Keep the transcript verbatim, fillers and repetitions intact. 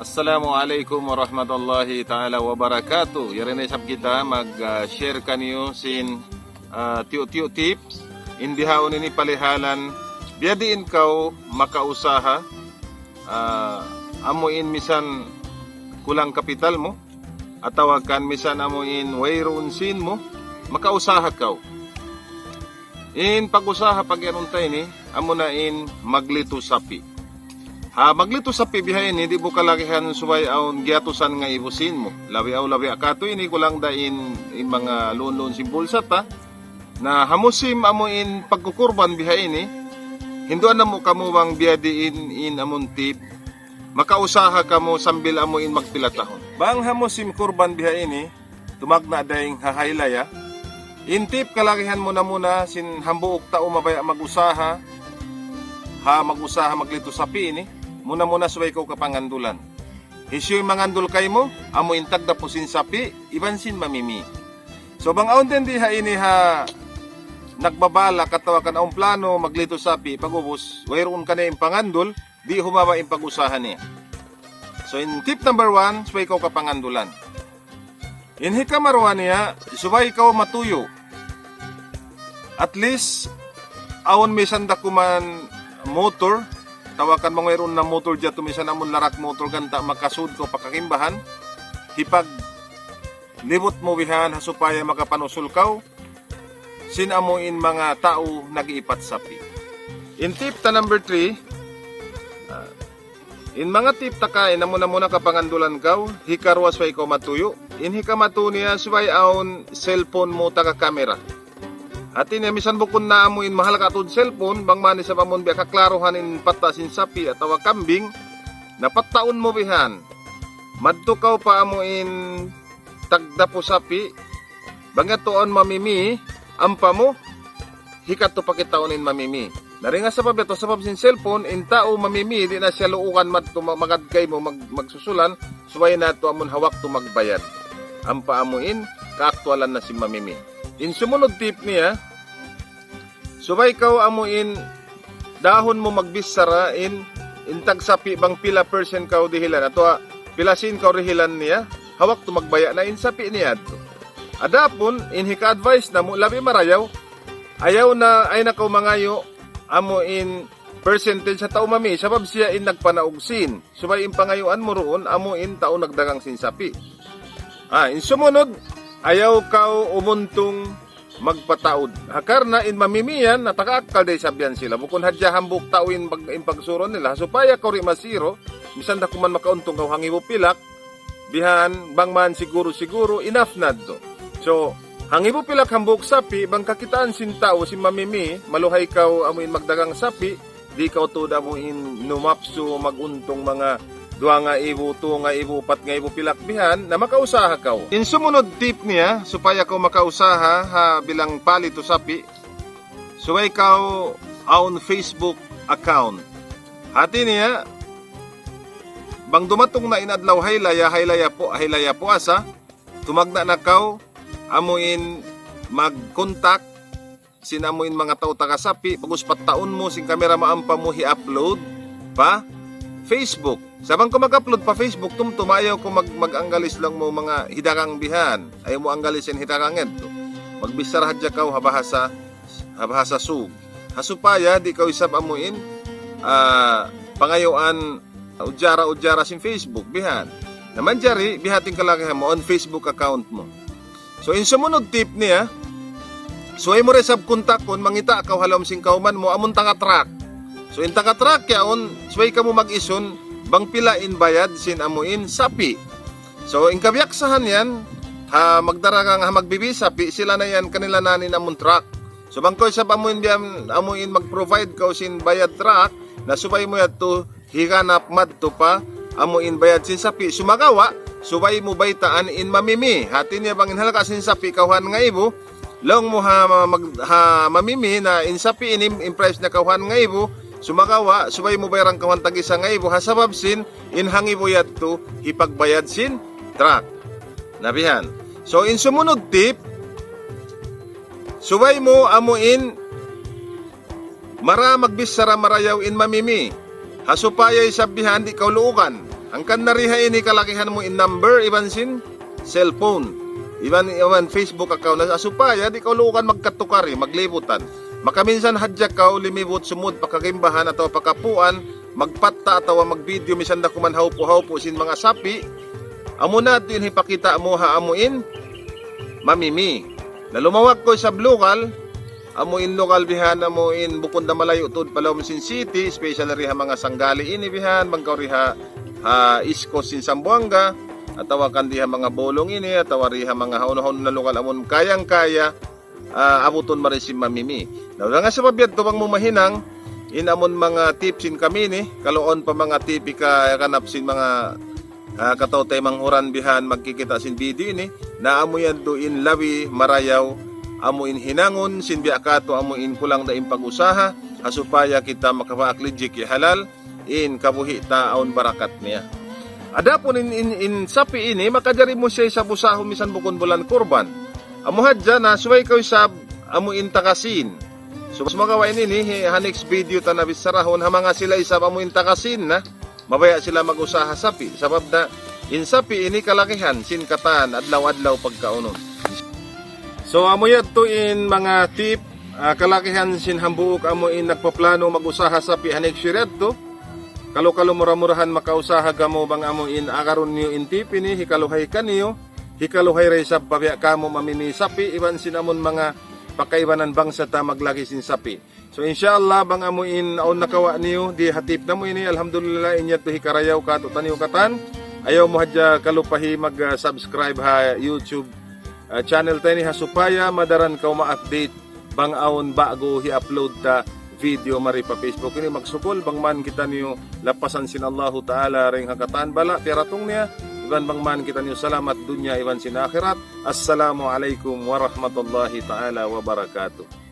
Assalamu alaykum warahmatullahi ta'ala wabarakatuh. Yari na isab kita mag-share kaniyu sin, ah, tiyu'-tiyu' tips. In bihaun ini palihalan, biyadiin kaw makausaha, ah, amu in misan kulang kapital mu, atawa kan misan amu in wayruun sīn mu, makausaha kaw. In pag-usaha pag'iyanun ta ini, amuna in maglitu sapi'. Ha, maglitu sapi' biha ini, di' mu kalagihan subay awn giyatusan ngaibu sīn mu. Labi aw labi katu' ini kulang da in, in manga luun-luun sin bulsa ta. Na ha musim amu in pagkukurban biha ini, hinduan namu' kamu bang biyadiin in amun tip. Makausaha kamu sambil amu in magpila tahun. Bang ha musim kurban biha ini, tumagna' dayng ha haylaya. In tip kalagihan muna-muna sin hambuuk tau mabaya' mag-usaha, ha mag-usaha maglitu sapi' ini, muna-muna subay kaw kapangandulan. Hisiyu in mangandul kaymu, amu in tagdapu sin sapi', iban sin mamimi. So bang awn din di ha ini ha nagbabalak atawa kan awn plano maglitu sapi', pag'ubus, wayruun kaniya in pangandul, di' humaba' in pag-usaha niya. So in tip number one, subay kaw kapangandulan. In hikaruwa niya, subay kaw matuyu'. At least, awn misan da kuman motor, atawa kan manga wayruun na motor diyatu misan amun larak motor ganta' makasud kaw pa kakimbahan, hipaglibut mu bihan ha supaya makapanusul kaw, sin amu in manga tau nag-iipat sapi'. In tip ta number three, ah, in manga tip ta kaina muna-muna kapangandulan kaw, hikaruwa subay kaw matuyu', in hikamatu niya subay awn cellphone mu taga camera. Hati niya misan bukun na amu in mahalga' tuud cellphone, bang man isab amun biya' kaklaruhan in patta' sin sapi' atawa kambing, na pattaun mu bihan. Madtu kaw pa amu in tagdapu sapi', bang yadtu awn mamimi, ampa mu, hikatu pakitaun in mamimi. Na dayn ha sabab yadtu, sabab sin cellphone, in tau mamimi, di' na siya luugan madtu ma-, magad kaymu mag-, magsusulan, subay na yadtu amun ha waktu magbayad. Ampa amu in, kaaktualan na sin mamimi. In sumunud tip niya, subay kaw amu in dahun mu magbichara in, in tagsapi' bang pila percent kaw dihilan, atawa pila sīn kaw dihilan niya, ha waktu magbaya' na in sapi' niya yadtu. Adapun, in hika-advice namu', labi marayaw, ayaw na, ayaw na kaw mangayu', amu in percentage ha tau mami, sabab siya in nagpanaug sīn. Subay in pangayuan mu duun, amu in tau nagdagang sin sapi'. Ah, in sumunud, ayaw kaw umuntung magpataud. Ha karna' in mamimi yan, na taga akkal da isab yan sila. Bukun hadja hambuuk tau in pag-, in pagsurun nila. Supaya kaw di' masiru, misan da kuman makauntung kaw hangibu pilak, bihan, bang man siguru-siguru, enough na yadtu. So, hangibu pilak hambuuk sapi', bang kakitaan sin tau, sin mamimi, maluhay kaw amu in magdagang sapi', di' kaw tuud amu in numapsu, mag-untung manga duwa ngaibu, tū ngaibu, upat ngaibu pilak bihan, na makausaha kaw. In sumunud tip niya, supaya kaw makausaha, ha bilang palitu sapi', subay kaw awn Facebook account. Hati niya, bang dumatung na in adlaw haylaya, haylaya pu-, haylaya puasa, tumagna' na kaw, amu in mag-contact, sin amu in manga tau taga sapi', pag'ubus pattaun mu sin camera mu ampa mu hi-upload pa Facebook. Sa' bang kaw mag-upload pa Facebook, tumtum ayaw kaw mag-, mag-anggalis laung mu manga hidagang bihan. Ayaw mu anggalis in hidagang yadtu. Magbichara hadja kaw ha bahasa, ha bahasa Sug. Ha supaya di' kaw isab amu in, ah, pangayuan ujara-ujara sin Facebook, bihan. Na manjari, biha' in kalagihan mu, awn Facebook account mu. So, in sumunud tip niya, subay mu da isab kuntakun, mangita' kaw ha lawm sin kawman mu, amun taga-truck. So, in taga-truck yaun, subay kamu mag-isun, bang pila in bayad sin amu in sapi'. So, in kabiyaksahan yan, ha magdaragang, ha magbibi sapi', sila na yan, kanila na in amun truck. So, bang kaw isab amu in biya', amu in mag-provide kaw sin bayad truck, na subay mu yadtu, higanap madtu pa amu in bayad sin sapi', sumagawa', subay mu baytaan in mamimi. Hati niya bang in halga' sin sapi' kawhaan ngaibu, laung mu ha ma-, mag-, ha mamimi na in sapi' ini in price niya kawhaan ngaibu, sumagawa', subay mu bayaran kawhaan tag-isa ngaibu, ha sabab sin in hangibu yadtu hipagbayad sin truck. Na bihan. So, in sumunud tip, subay mu amu in mara magbichara marayaw in mamimi. Ha supaya isab bihan di' kaw luugan. Hangkan na riha ini kalagihan mu in number iban sin cellphone iban, iban Facebook account na supaya di' kaw luugan magkatukari, maglibutan. Makaminsan hadja kaw limibut sumud pa kagimbahan atawa pa kapuan, magpatta atawa magvideo misan da kuman hawpu-hawpu sin manga sapi'. Amu na yadtu in hipakita' mu ha amu in mamimi. Na lumawag kaw isab lugal, amu in lugal bihan, amu in bukun da malayu' tuud pa lawm sin city, especially riha manga Sanggali ini bihan, bang kaw riha ha East Coast sin Zamboanga, atawa kan diha manga Bolong ini, atawa riha manga hawnu-hawnu na lugal amun kayang-kaya, ah, abutun mari sin mamimi. Na, manga sabab yadtu bang mu mahinang, in amun manga tip sin kami ini, kalu awn pa manga tip hika-, hikanap sin manga ah, kataw-taymanghuran bihan magkikita' sin video ini, na amu yadtu in labi marayaw, amu in hinangun sin biya' katu', amu in kulang da in pag-usaha, ha supaya kita makapaak rijiki' halal, in kabuhi' ta awn barakat niya. Adapun in, in, in sapi' ini, makajari mu siya isab usahun misan bukun bulan kurban. Amu hadja na subay kaw isab, amu in taga Sin. So, sumagawa' ini, ini, hi-, ha next video ta na bicharahun, ha manga sila isab amu in taga Sin na. Mabaya' sila mag-usaha sapi', sabab na in sapi' ini kalagihan sin katan adlaw-adlaw pagkaunun. So, amu yadtu in manga tip, ah, kalagihan sin hambuuk amu in nagpaplano mag-usaha sapi' ha next year yadtu. Kalu-kalu mura-murahan makausaha kamu bang amu in agarun niyu in tip ini, hikaluhay kaniyu, hikaluhay da isab pa biya' kamu mamimi sapi', iban sin amun manga pakaibanan bangsa ta maglagi sin sapi'. So, insha Allah, bang amu in awn nakawa' niyu, di ha tip namu' ini, alhamdulillah, in yadtu hikarayaw katu'taniyu katan. Ayaw mu hadja kalupahi mag, ah, subscribe ha YouTube, ah, channel ta ini ha supaya madaran kaw ma-update bang awn ba'gu hi-upload ta video mari pa Facebook ini. Magsukul, bang man kitaniyu lapasan sin Allahu Ta'ala dayn ha katan bala' piyaratung niya, iban bang man kitaniyu salamat dunya iban sin akhirat. Assalamu alaykum warahmatullahi ta'ala wabarakatuh.